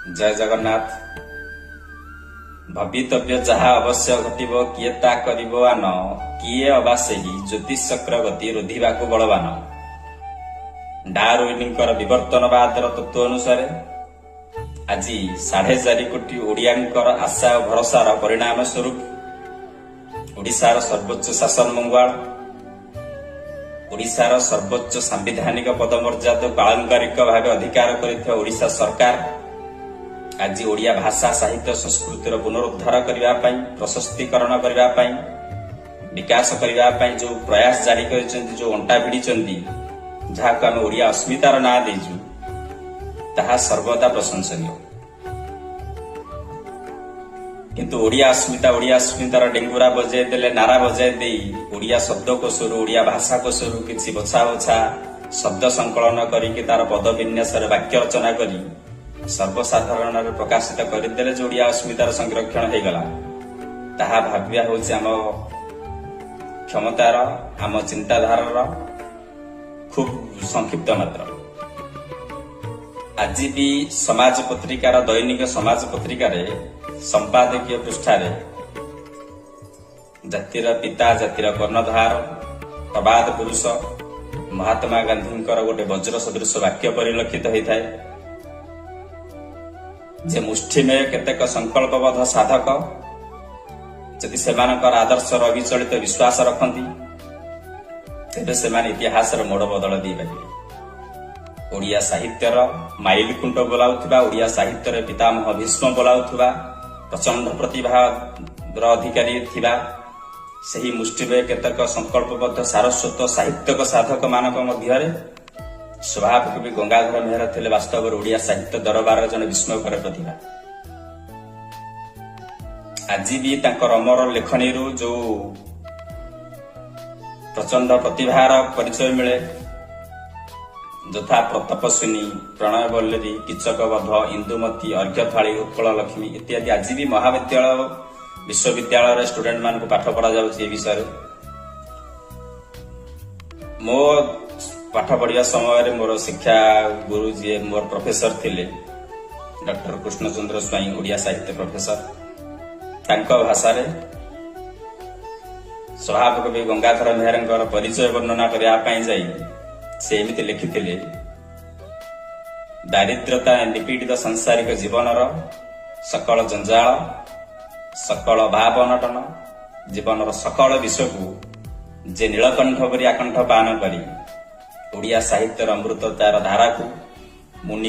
ଜୟ ଜଗନ୍ନାଥ। ଭବିତବ୍ୟ ଯାହା ଅବଶ୍ୟ ଘଟିବ, କିଏ ତା କରିବ ଆନ, କିଏ ଅବା ସେହି ଜ୍ୟୋତିଷ ଚକ୍ର ଗତି ରୋଧିବାକୁ ବଳବାନ। ଡାରଉଇନଙ୍କର ବିବର୍ତ୍ତନବାଦର ତତ୍ତ୍ୱ ଅନୁସାରେ ଆଜି 4.5 କୋଟି ଓଡ଼ିଆଙ୍କର ଆଶା ଓ ଭରସାର ପରିଣାମ ସ୍ୱରୂପ ଓଡ଼ିଶାର ସର୍ବୋଚ୍ଚ ଶାସନ ମଙ୍ଗୁଆଳ, ଓଡ଼ିଶାର ସର୍ବୋଚ୍ଚ ସାମ୍ବିଧାନିକ ପଦମର୍ଯ୍ୟାଦାକୁ ଆଳଙ୍କାରିକ ଭାବେ ଅଧିକାର କରିଥିବା ଓଡ଼ିଶା ସରକାର ଆଜି ଓଡ଼ିଆ ଭାଷା, ସାହିତ୍ୟ, ସଂସ୍କୃତିର ପୁନରୁଦ୍ଧାର କରିବା ପାଇଁ, ପ୍ରଶସ୍ତିକରଣ କରିବା ପାଇଁ, ବିକାଶ କରିବା ପାଇଁ ଯୋଉ ପ୍ରୟାସ ଜାରି କରିଛନ୍ତି, ଯୋଉ ଅଣ୍ଟା ଭିଡ଼ିଛନ୍ତି, ଯାହାକୁ ଆମେ ଓଡ଼ିଆ ଅସ୍ମିତାର ନାଁ ଦେଇଛୁ, ତାହା ସର୍ବଦା ପ୍ରଶଂସନୀୟ। କିନ୍ତୁ ଓଡ଼ିଆ ଅସ୍ମିତା, ଓଡ଼ିଆ ଅସ୍ମିତାର ଡେଙ୍ଗୁରା ବଜାଇ ଦେଲେ, ନାରା ବଜାଇ ଦେଇ ଓଡ଼ିଆ ଶବ୍ଦକୋଷରୁ, ଓଡ଼ିଆ ଭାଷା କୋଷରୁ କିଛି ବଛା ବଛା ଶବ୍ଦ ସଂକଳନ କରିକି ତାର ପଦ ବିନ୍ୟାସରେ ବାକ୍ୟ ରଚନା କରି ସର୍ବସାଧାରଣରେ ପ୍ରକାଶିତ କରିଦେଲେ ଯେ ଓଡ଼ିଆ ଅସ୍ମିତାର ସଂରକ୍ଷଣ ହେଇଗଲା, ତାହା ଭାବିବା ହେଉଛି ଆମ କ୍ଷମତାର, ଆମ ଚିନ୍ତାଧାରାର ଖୁବ୍ ସଂକ୍ଷିପ୍ତ ମାତ୍ର। ଆଜି ବି ସମାଜ ପତ୍ରିକାର, ଦୈନିକ ସମାଜ ପତ୍ରିକାରେ ସମ୍ପାଦକୀୟ ପୃଷ୍ଠାରେ ଜାତିର ପିତା, ଜାତିର କର୍ଣ୍ଣଧାର, ପ୍ରବାଦ ପୁରୁଷ ମହାତ୍ମା ଗାନ୍ଧୀଙ୍କର ଗୋଟେ ବଜ୍ର ସଦୃଶ ବାକ୍ୟ ପରିଲକ୍ଷିତ ହୋଇଥାଏ ଯେ ମୁଷ୍ଟିମେୟ କେତେକ ସଂକଳ୍ପବଦ୍ଧ ସାଧକ ଯଦି ସେମାନଙ୍କର ଆଦର୍ଶର ଅବିଚଳିତ ବିଶ୍ୱାସ ରଖନ୍ତି, ତେବେ ସେମାନେ ଇତିହାସର ମୋଡ଼ ବଦଳ ଦେଇପାରିବେ। ଓଡ଼ିଆ ସାହିତ୍ୟର ମାଇଲ ଖୁଣ୍ଟ ବୋଲାଉଥିବା, ଓଡ଼ିଆ ସାହିତ୍ୟରେ ପିତାମହ ଭୀଷ୍ମ ବୋଲାଉଥିବା, ପ୍ରଚଣ୍ଡ ପ୍ରତିଭାର ଅଧିକାରୀ ଥିବା ସେହି ମୁଷ୍ଟିମେୟ କେତେକ ସଂକଳ୍ପବଦ୍ଧ ସାରସ୍ୱତ ସାହିତ୍ୟକ ସାଧକମାନଙ୍କ ମଧ୍ୟରେ ସ୍ୱଭାବ କବି ଗଙ୍ଗାଧର ମେହେର ଥିଲେ ବାସ୍ତବରେ ଓଡ଼ିଆ ସାହିତ୍ୟ ଦରବାରର ଜଣେ ବିସ୍ମୟକର ପ୍ରତିଭା। ଆଜି ବି ତାଙ୍କର ଅମର ଲେଖନୀରୁ ଯୋଉ ପ୍ରଚଣ୍ଡ ପ୍ରତିଭାର ପରିଚୟ ମିଳେ, ଯଥା ତପସ୍ୱିନୀ, ପ୍ରଣୟ ବଲ୍ଲରୀ, କୀଚକବଧ, ଇନ୍ଦୁମତୀ, ଅର୍ଘ୍ୟଥାଳି, ଉତ୍କଳ ଲକ୍ଷ୍ମୀ ଇତ୍ୟାଦି, ଆଜି ବି ମହାବିଦ୍ୟାଳୟ, ବିଶ୍ୱବିଦ୍ୟାଳୟରେ ଷ୍ଟୁଡେଣ୍ଟ ମାନଙ୍କୁ ପାଠ ପଢାଯାଉଛି ଏ ବିଷୟରେ। ମୋ ପାଠ ପଢିବା ସମୟରେ ମୋର ଶିକ୍ଷା ଗୁରୁ ଯିଏ ମୋର ପ୍ରଫେସର ଥିଲେ, ଡକ୍ଟର କୃଷ୍ଣଚନ୍ଦ୍ର ସ୍ୱାଇଁ, ଓଡ଼ିଆ ସାହିତ୍ୟ ପ୍ରଫେସର, ତାଙ୍କ ଭାଷାରେ ସ୍ୱଭାବ କବି ଗଙ୍ଗାଧର ମେହେରଙ୍କର ପରିଚୟ ବର୍ଣ୍ଣନା କରିବା ପାଇଁ ଯାଇ ସେ ଏମିତି ଲେଖିଥିଲେ: ଦାରିଦ୍ରତା ନିପୀଡ଼ିତ ସାଂସାରିକ ଜୀବନର ସକଳ ଜଞ୍ଜାଳ, ସକଳ ଭାବ ଅନଟନ, ଜୀବନର ସକଳ ବିଷକୁ ଯେ ନୀଳକଣ୍ଠ ପରି ଆକଣ୍ଠ ପାନ କରି ଓଡ଼ିଆ ସାହିତ୍ୟର ଅମୃତତାର ଧାରାକୁ ମୁନି